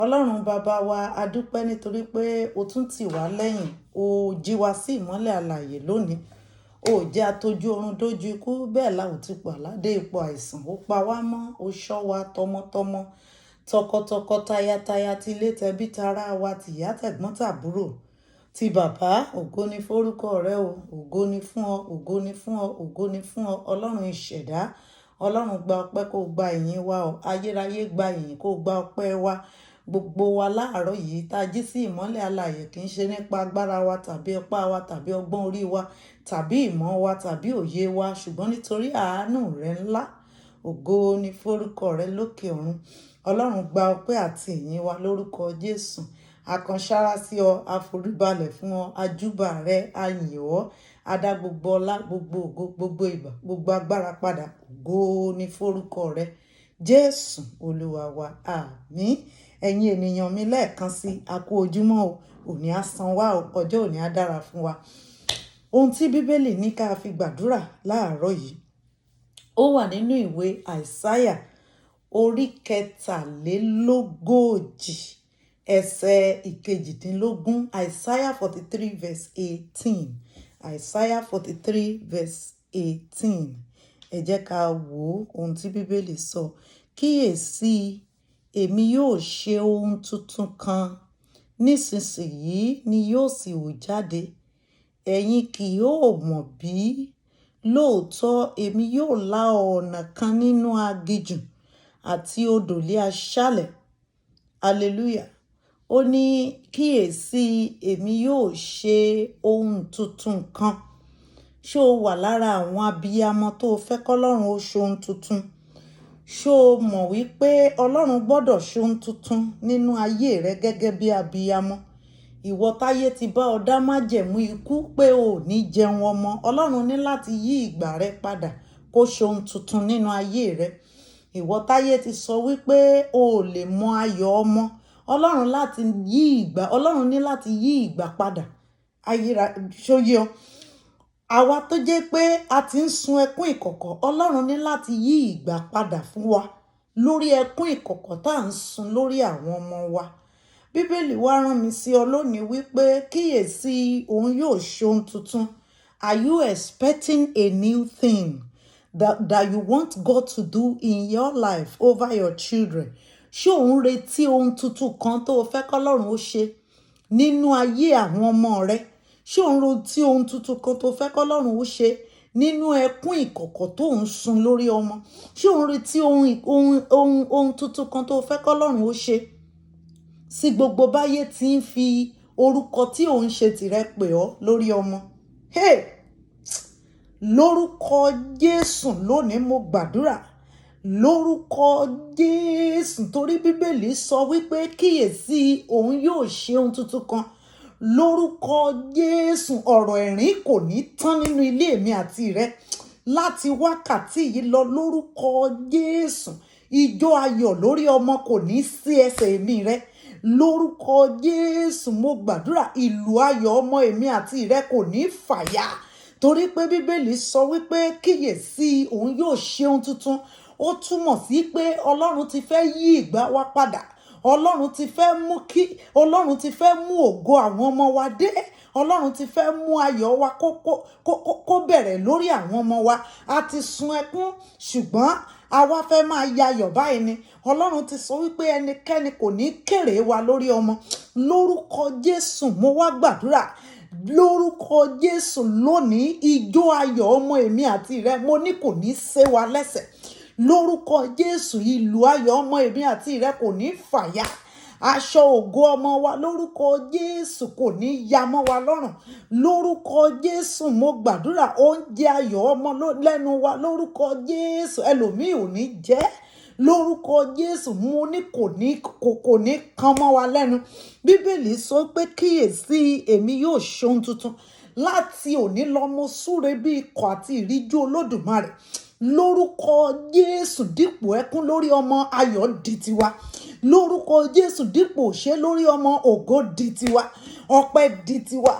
Ọlọ́run bàbá wa, a dúpẹ́ nítorí pé o tún tì wá lẹ́yìn, o jí wa sí ìmọ́lẹ̀ alààyè lónìí. O ò jẹ́ atójú oorun dójú ikú, bẹ́ẹ̀ la ò ti pàládé ipò àìsàn. Ó pa wá mọ́, ó ṣọ́ wa tọmọtọmọ, tọkọtọkọ, tayataya, tilé tẹbí tará wa, tìyá tẹ̀gbọ́n tàbúrò. Ti bàbá, ògo ni fórúkọ rẹ o, ògo ni fún ọ, ògo ni fún ọ, ògo ni fún ọ, Ọlọ́run ìṣẹ̀dá. Ọlọ́run gba ọpẹ́ kó gba ìyìn wa o, ayérayé gba ìyìn kó gba ọpẹ́ wa. Gbogbo wa láàárọ̀ yìí tá a jí sí ìmọ́lẹ̀ alààyè kì í ṣe nípa agbára wa tàbí ipá wa tàbí ọgbọ́n orí wa tàbí ìmọ̀ wa tàbí òye wa, ṣùgbọ́n nítorí àánú rẹ ńlá, ògo ni fórúkọ rẹ lókè ọ̀run. Ọlọ́run gba ọpẹ́ àti ìyìn wa lórúkọ Jésù. A kan sára sí ọ, a foríbalẹ̀ fún ọ, a júbà rẹ, a yìn ọ́, a dá gbogbo ọlá, gbogbo ògo, gbogbo ìbà, gbogbo agbára padà. Ògo ni fórúkọ rẹ. Jésù Olúwa wa. Àmín. Ẹ̀yin ènìyàn mi lẹ́ẹ̀kan sí, a kú ojúmọ́ o, òní á san wá o, ọjọ́ òní á dára fún wa. Ohun tí Bíbélì ní ká fi gbàdúrà láàárọ̀ yìí, ó wà nínú ìwé Àìsáyà orí 43, ẹsẹ̀ 18. Isaiah 43 verse 18. Isaiah 43 verse 18. Ẹ jẹ́ ká wò ohun tí Bíbélì sọ. Kíyèsi, èmi yóò ṣe ohun tuntun kan, nísinsìnyí ni yóò sì hù jáde. Ẹ̀yin kì yóò mọ̀ bí. Lóòótọ́ èmi yóò la ọ̀nà kan nínú aginjù àti odò lé aṣálẹ̀. Hallelujah. Ó ní kíyèsi, èmi yóò ṣe ohun tuntun kan. Ṣé o wà lára àwọn abiyamọ tó fẹ́ kí Ọlọ́run ó ṣe ohun tuntun? Ṣé o mọ̀ wípé Ọlọ́run gbọ́dọ̀ ṣe ohun tuntun nínú ayé rẹ gẹ́gẹ́ bí abiyamọ? Ìwọ táyé ti bá ọ dá májẹ̀mú ikú pé o ò ní jẹun ọmọ. Ọlọ́run ní láti yí ìgbà rẹ padà kó ṣe ohun tuntun nínú ayé rẹ. Ìwọ táyé ti sọ wípé o ò lè mọ ayọ̀ ọmọ. Ọlọ́run ní láti yí ìgbà padà. Ayéra, ṣó yé ọ? Àwa tó jẹ́ pé a ti ń sun ẹkún ìkọ̀kọ̀, Ọlọ́run ní láti yí ìgbà padà fún wa lórí ẹkún ìkọ̀kọ̀ tá à ń sun lórí àwọn ọmọ wa. Bíbélì wá rán mi sí ọ lónìí wípé kíyèsi, òun yóò ṣe ohun tuntun. Are you expecting a new thing that you want God to do in your life over your children? Ṣé ò ń retí ohun tuntun kan tó o fẹ́ kí Ọlọ́run ó ṣe nínú ayé àwọn ọmọ rẹ? Ṣé ò ń retí ohun tuntun kan tó o fẹ́ kí Ọlọ́run ó ṣe nínú ẹkún ìkọ̀kọ̀ tó ń sun lórí ọmọ? Ṣé ò ń retí ohun tuntun kan tó o fẹ́ kí Ọlọ́run ó ṣe sí gbogbo báyé tí ń fi orúkọ tí ò ń ṣe tìrẹ pè ọ́ lórí ọmọ? Hey! Lórúkọ Jésù lónìí mo gbàdúrà. Lórúkọ Jésù, torí Bíbélì sọ wípé kíyèsi, òun yóò ṣe ohun tuntun kan. Lórúkọ Jésù, ọ̀rọ̀ ẹ̀rín kò ní tán nínú ilé mi àti rẹ. Láti wákàtí yìí lọ, lórúkọ Jésù, ijó ayọ̀ lórí ọmọ kò ní sí ẹsẹ̀ èmi rẹ. Lórúkọ Jésù, mo gbàdúrà, ìlú ayọ̀ ọmọ èmi àti rẹ kò ní fàya. Torí pé Bíbélì sọ wípé kíyèsi, òun yóò ṣe ohun tuntun. Ó túmọ̀ sí pé Ọlọ́run ti fẹ́ yí ìgbà wa padà. Ọlọ́run ti fẹ́ mú ògo àwọn ọmọ wa dé. Ọlọ́run ti fẹ́ mú ayọ̀ wa kó bẹ̀rẹ̀ lórí àwọn ọmọ wa. A ti sun ẹkún, ṣùgbọ́n àwa fẹ́ máa yayọ̀ báyìí ni. Ọlọ́run ti sọ wípé ẹnikẹ́ni kò ní kéré wa lórí ọmọ. Lórúkọ Jésù, mo wá gbàdúrà. Lórúkọ Jésù lónìí, ijó ayọ̀ ọmọ èmi àti rẹ, mo ní kò ní sé wa lẹ́sẹ̀. Lórúkọ Jésù, ìlú ayọ̀ ọmọ èmi àti rẹ kò ní fàya. Aṣọ ògo ọmọ wa lórúkọ Jésù kò ní ya mọ́ wa lọ́rùn. Lórúkọ Jésù, mo gbàdúrà, oúnjẹ ayọ̀ ọmọ lẹ́nu wa lórúkọ Jésù, ẹlòmíì ò ní jẹ. Lórúkọ Jésù, mo ní kò ní kan mọ́ wa lẹ́nu. Bíbélì sọ pé kíyèsi, èmi yóò ṣe ohun tuntun. Láti òní lọ, mo súre bí ikọ̀ àti ìríjú Olódùmarè. Lórúkọ Jésù, dípò ẹkún lórí ọmọ, ayọ̀ di tiwa. Lórúkọ Jésù, dípò òṣè lórí ọmọ, ògo di tiwa, ọpẹ́ di tiwa.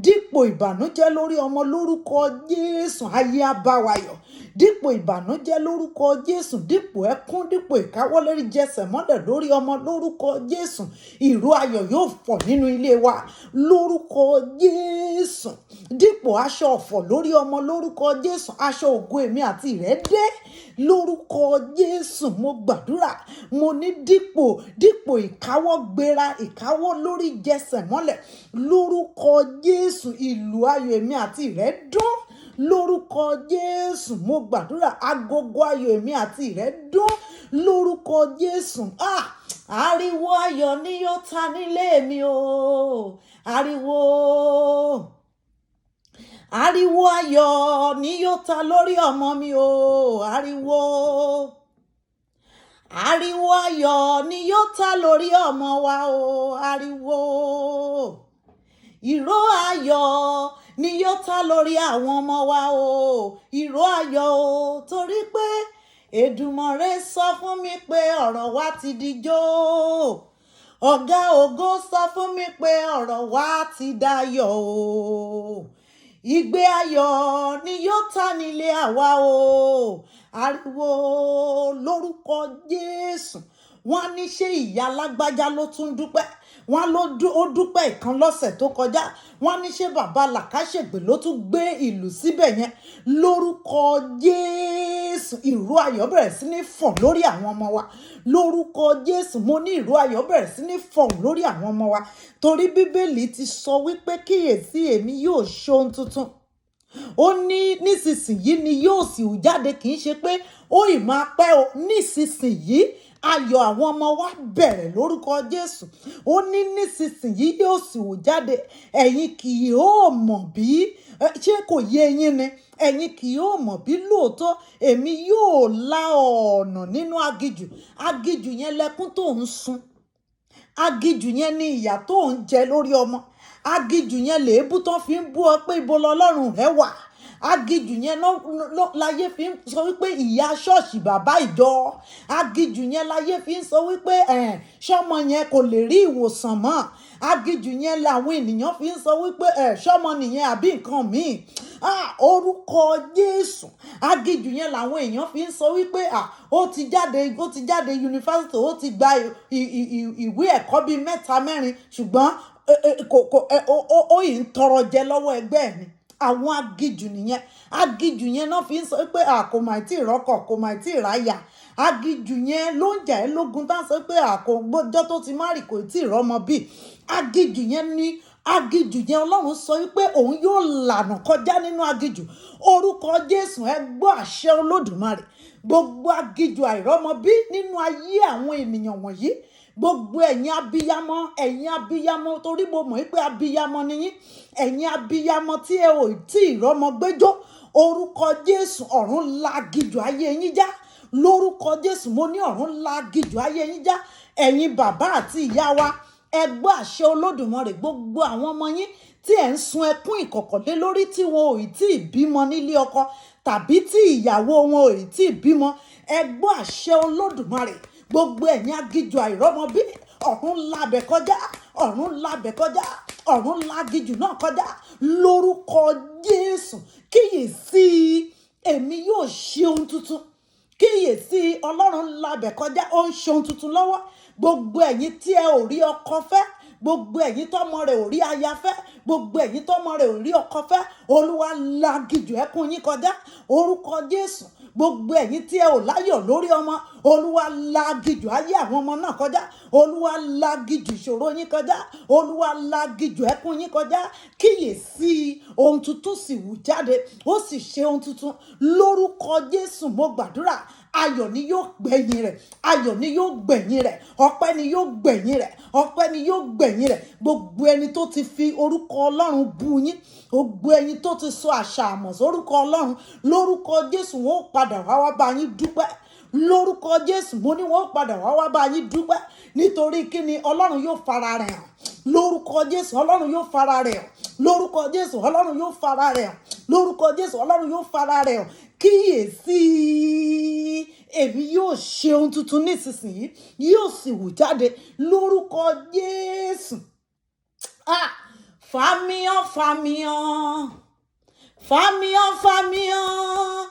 Dípò ìbànújẹ́ lórí ọmọ lórúkọ Jésù, ayé á bá wa yọ̀. Dípò ìbànújẹ́ lórúkọ Jésù, dípò ẹkún, dípò ìkáwọ́lérí jẹsẹ̀ mọ́lẹ̀ lórí ọmọ lórúkọ Jésù, ìró ayọ̀ yóò fọ̀ nínú ilé wa lórúkọ Jésù. Dípò aṣọ ọ̀fọ̀ lórí ọmọ lórúkọ Jésù, aṣọ ògo èmi àti rẹ̀ dé lórúkọ Jésù. Mo gbàdúrà, mo ní dípò ìkáwọ́ gbéra, ìkáwọ́ lórí jẹsẹ̀ mọ́lẹ̀ lórúkọ Jésù, ìlú ayọ̀ èmi àti rẹ̀ dún lórúkọ Jésù. Mo gbàdúrà, agogo ayọ̀ èmi àti rẹ̀ dún lórúkọ Jésù. Ah! Ariwo ayọ̀ ni yóò ta nílé mi o. Ariwo. Ariwo ayọ̀ ni yóò ta lórí ọmọ mi o. Ariwo. Ariwo ayọ̀ ni yóò ta lórí ọmọ wa o. Ariwo. Ìró ayọ̀ ni yóò ta lórí àwọn ọmọ wa o. Ìró ayọ̀ o, torí pé Èdùmàrè sọ fún mi pé ọ̀rọ̀ wa ti dijó. Ọ̀gá ògo sọ fún mi pé ọ̀rọ̀ wa ti dayọ̀ o. Ìgbé ayọ̀ ni yóò ta nílé àwa o. Ariwo lórúkọ Jésù. Wọ́n á ní ṣé ìyá alágbájá ló tún dúpẹ́. Wọ́n á ló ó dúpẹ́ ìkan lọ́sẹ̀ tó kọjá. Wọ́n á ní ṣé bàbá Làkàṣègbè ló tún gbé ìlú síbẹ̀ yẹn lórúkọ Jésù. Ìró ayọ̀ bẹ̀rẹ̀ sí ní fọ̀ lórí àwọn ọmọ wa lórúkọ Jésù. Mo ní ìró ayọ̀ bẹ̀rẹ̀ sí ní fọ̀ lórí àwọn ọmọ wa, torí Bíbélì ti sọ wípé kíyèsí, èmi yóò ṣe ohun tuntun. Ó ní nísinsìnyí ni yóò sì hù jáde. Kì í ṣe pé ó ì máa pẹ́ o. Nísinsìnyí, ayọ̀ àwọn ọmọ wa bẹ̀rẹ̀ lórúkọ Jésù. Ó ní nísinsìnyí yóò sì hù jáde, ẹ̀yin kì yóò mọ̀ bí. Ṣé kò yé yín ni? Ẹ̀yin kì yóò mọ̀ bí. Lóòótọ́, èmi yóò la ọ̀nà nínú aginjù. Aginjù yẹn lẹkún tó ń sun, aginjù yẹn ni ìyà tó ń jẹ lórí ọmọ, aginjù yẹn lèébú tán fi ń bú ọ pé ibo lọlọ́run rẹ wà, aginjù yẹn láyé fi ń sọ wípé ìyá ṣọ́ọ̀ṣì, bàbá ìjọ, aginjù yẹn láyé fi ń sọ wípé ṣọ́mọ yẹn kò lè rí ìwòsàn mọ́, aginjù yẹn làwọn ènìyàn fi ń sọ wípé ṣọ́mọ nìyẹn àbí nǹkan míì. Ah, orúkọ Jésù, aginjù yẹn làwọn èèyàn fi ń sọ wípé ah, ó ti jáde yunifásitì, ó ti gba ìwé ẹ̀kọ́ bíi mẹ́ta mẹ́rin, ṣùgbọ́n kò ó yìí ń tọrọ jẹ lọ́wọ́ ẹgbẹ́ ẹ̀ ni. Àwọn aginjù nìyẹn. Aginjù yẹn náà fi ń sọ pé à kò mà tí ì rọ́kọ̀, kò mà tí ì ráyà. Aginjù yẹn ló ń jà ẹ́ lógun tá a sọ pé àkógbójọ́ tó ti má rì, kò tí ì rọ́mọ bí. Aginjù yẹn ní aginjù yẹn, Ọlọ́run sọ wípé òun yóò lànà kọjá nínú aginjù. Orúkọ Jésù, ẹ gbọ́ àṣẹ Olódùmarè. Gbogbo aginjù àìrọ́mọbí nínú ayé àwọn ènìyàn wọ̀nyí, gbogbo ẹ̀yin abiyamọ, ẹ̀yin abiyamọ, torí mo mọ̀ pé abiyamọ ni yín, ẹ̀yin abiyamọ tí ẹ ò tí ì rọ́mọ gbẹ́jọ́, orúkọ Jésù, ọ̀run la aginjù ayé yín já lórúkọ Jésù. Mo ní ọ̀run la aginjù ayé yín já. Ẹ̀yin bàbá àti ìyá wa, ẹ gbọ́ àṣẹ Olódùmarè. Gbogbo àwọn ọmọ yín tí ẹ̀ ń sun ẹkún ìkọ̀kọ̀ lé lórí, tí wọn ò tí ì bímọ nílé ọkọ tàbí tí ìyàwó wọn ò tí ì bímọ, ẹ gbọ́ àṣẹ Olódùmarè. Gbogbo ẹ̀yin aginjù àìrọ́mọbí, ọ̀run labẹ̀ kọjá, ọ̀run labẹ̀ kọjá, ọ̀run láginjù náà kọjá lórúkọ Jésù. Kíyèsí, èmi yóò ṣe ohun tuntun. Kíyèsí, Ọlọ́run labẹ̀ kọjá, ó ń ṣe ohun tuntun lọ́wọ́. Gbogbo ẹ̀yin tí ẹ ò rí ọkọ fẹ́, gbogbo ẹ̀yin tọ́mọ rẹ̀ ò rí aya fẹ́, gbogbo ẹ̀yin tọ́mọ rẹ̀ ò rí ọkọ fẹ́, Olúwa láginjù ẹkún yín kọjá, orúkọ Jésù. Gbogbo ẹ̀yin tí ẹ ò láyọ̀ lórí ọmọ, Olúwa láginjù ayé àwọn ọmọ náà kọjá. Olúwa láginjù ìṣòro yín kọjá. Olúwa láginjù ẹkún yín kọjá. Kíyèsí, ohun tuntun sì wù jáde, ó sì ṣe ohun tuntun. Lórúkọ Jésù, mo gbàdúrà, ayọ̀ ni yóò gbẹ̀yìn rẹ̀, ayọ̀ ni yóò gbẹ̀yìn rẹ̀, ọpẹ́ ni yóò gbẹ̀yìn rẹ̀, ọpẹ́ ni yóò gbẹ̀yìn rẹ̀. Gbogbo ẹni tó ti fi orúkọ Ọlọ́run bú yín, gbogbo ẹni tó ti sọ àṣà àmọ̀ sórúkọ Ọlọ́run, lórúkọ Jésù, wọn ó padà wá wá bá yín dúpẹ́ lórúkọ Jésù. Mo ní wọn ó padà wá wá bá yín dúpẹ́. Nítorí kíni? Ọlọ́run yóò fara rẹ̀ hàn lórúkọ Jésù. Ọlọ́run yóò fara rẹ̀ hàn lórúkọ Jésù. Ọlọ́run yóò fara rẹ̀ hàn lórúkọ Jésù. Ọlọ́run yóò fara rẹ̀ hàn. Kíyèsí, èmi yóò ṣe ohun tuntun nísinsìnyí, yóò sì wù jáde lórúkọ Jésù. Ah, Fàmíhàn, fàmíhàn, fàmíhàn, fàmíhàn,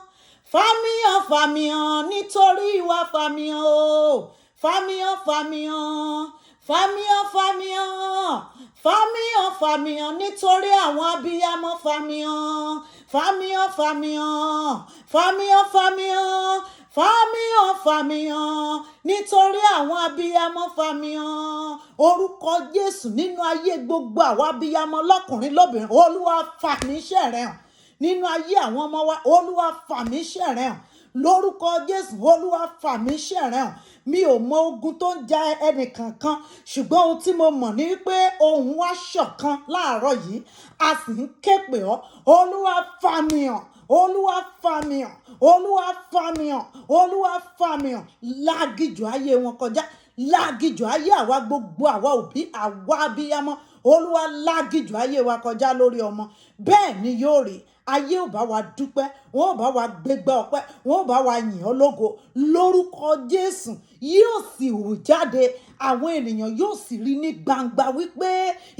fàmíhàn, fàmíhàn nítorí ìwà fàmíhàn o. Fàmíhàn, fàmíhàn, fàmíhàn, fàmíhàn, fàmíhàn, fàmíhàn nítorí àwọn abiyamọ. Fàmíhàn, fàmíhàn, fàmíhàn, fàmíhàn, fàmíhàn, fàmíhàn, fàmíhàn nítorí àwọn abiyamọ. Fàmíhàn. Orúkọ Jésù, nínú ayé gbogbo àwọn abiyamọ, lọ́kùnrin, lóbìnrin, Olúwa, fàmì iṣẹ́ rẹ̀ hàn nínú ayé àwọn ọmọ wa. Olúwa, fàmì iṣẹ́ rẹ̀ hàn lórúkọ Jésù. Olúwa, fàmì iṣẹ́ rẹ̀ hàn. Mi ò mọ ogun tó ń ja ẹnìkankan, ṣùgbọ́n ohun tí mo mọ̀ ní pé ohùn wa ṣọ̀kan láàárọ̀ yìí, a sì ń ké pè ọ́. Olúwa, fàmì hàn. Olúwa, fàmì hàn. Olúwa, fàmì hàn. Olúwa, fàmì hàn. Lágìjù ayé wọn kọjá, lágìjù ayé àwa gbogbo, àwa òbí, àwa abiyamọ. Olúwa, lágìjù ayé wa kọjá lórí ọmọ. Bẹ́ẹ̀ ni yóò rí. Ayé ò bá wa dúpẹ́, wọn ò bá wa gbégbá ọpẹ́, wọn ò bá wa yìn ọ́ lógo lórúkọ Jésù. Yóò sì hù jáde, àwọn ènìyàn yóò sì rí ní gbangba wípé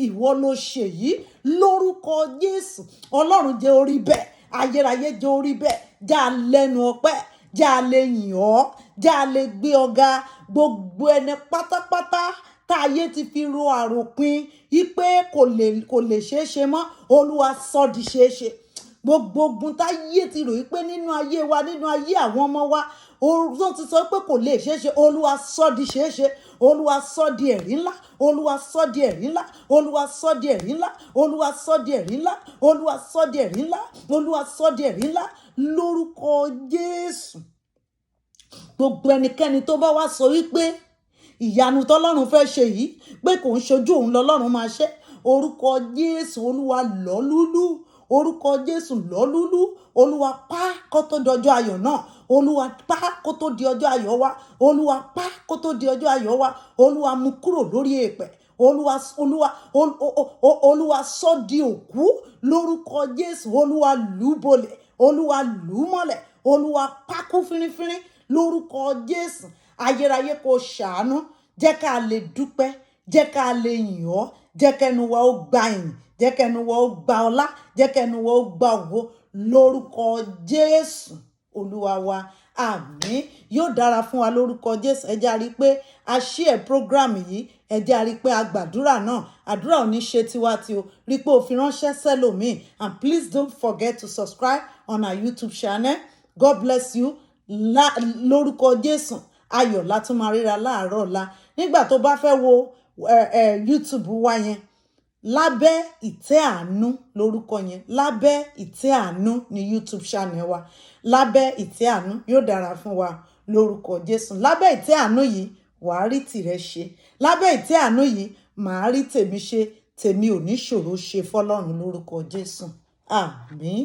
ìwọ ló ṣe yìí lórúkọ Jésù. Ọlọ́run, jẹ́ orí bẹ́ẹ̀. Ayérayé, jẹ́ orí bẹ́ẹ̀. Já lẹ́nu ọpẹ́, já lè yìn ọ́, já lè gbé ọ̀gá. Gbogbo ẹni pátápátá tá ayé ti fi ro àròpin wípé kò lè ṣeé ṣe mọ́, Olúwa, sọ di ṣeé ṣe. Gbogbo ogun táyé ti rò wípé nínú ayé wa, nínú ayé àwọn ọmọ wa, tó ti sọ pé kò lè ṣeé ṣe, Olúwa, sọ di ṣeé ṣe. Olúwa, sọ di ẹ̀rí ńlá. Olúwa, sọ di ẹ̀rí ńlá. Olúwa, sọ di ẹ̀rí ńlá. Olúwa, sọ di ẹ̀rí ńlá. Olúwa, sọ di ẹ̀rí ńlá. Olúwa, sọ di ẹ̀rí ńlá lórúkọ Jésù. Gbogbo ẹnikẹ́ni tó bá wá sọ wípé ìyanu tọ́lọ́run fẹ́ ṣe yìí, pé kò ń ṣojú òun lọ́lọ́run máa ṣe, orúkọ Jésù, Olúwa, lọ́lúlú. Orúkọ Jésù, lọ́lúlú. Olúwa, pa kó tó dọjọ́ ayọ̀ náà. Olúwa, pa kó tó di ọjọ́ ayọ̀ wa. Olúwa, pa kó tó di ọjọ́ ayọ̀ wa. Olúwa, mú kúrò lórí èèpẹ̀. Olúwa, Olúwa, Olúwa, sọ di òkú lórúkọ Jésù. Olúwa, lù ú bolẹ̀. Olúwa, lù ú mọ́lẹ̀. Olúwa, pákú fínrífínrín lórúkọ Jésù. Ayérayé, kò ṣàánú, jẹ́ ká lè dúpẹ́, jẹ́ ká lè yìn ọ́, jẹ́ kẹ́nu wa ó gba ìyìn, jẹ́ kẹ́nu wa ó gba ọlá, jẹ́ kẹ́nu wa ó gba ògo lórúkọ Jésù Olúwa wa. Àmín. Yóò dára fún wa lórúkọ Jésù. Ẹ jẹ́ a rí i pé a share program yìí. Ẹ jẹ́ a rí i pé a gbàdúrà náà. Àdúrà ò ní ṣe tiwa tí o rí i pé o fi ránṣẹ́ sẹ́lòmíì. And please don't forget to subscribe on our YouTube channel. God bless you lórúkọ Jésù. Ayọ̀ látún máa ríra láàárọ̀ ọ̀la. Nígbà tó bá fẹ́ wo YouTube wa yẹn, Lábẹ́ Ìtẹ́ Àánú lórúkọ yẹn. Lábẹ́ Ìtẹ́ Àánú ní YouTube channel wa, Lábẹ́ Ìtẹ́ Àánú. Yóò dára fún wa lórúkọ Jésù. Lábẹ́ ìtẹ́ àánú yìí, wàá rí tìrẹ ṣe. Lábẹ́ ìtẹ́ àánú yìí, màá rí tèmi ṣe. Tèmi ò ní ṣòro ṣe fọlọ́run lórúkọ Jésù. Àmín.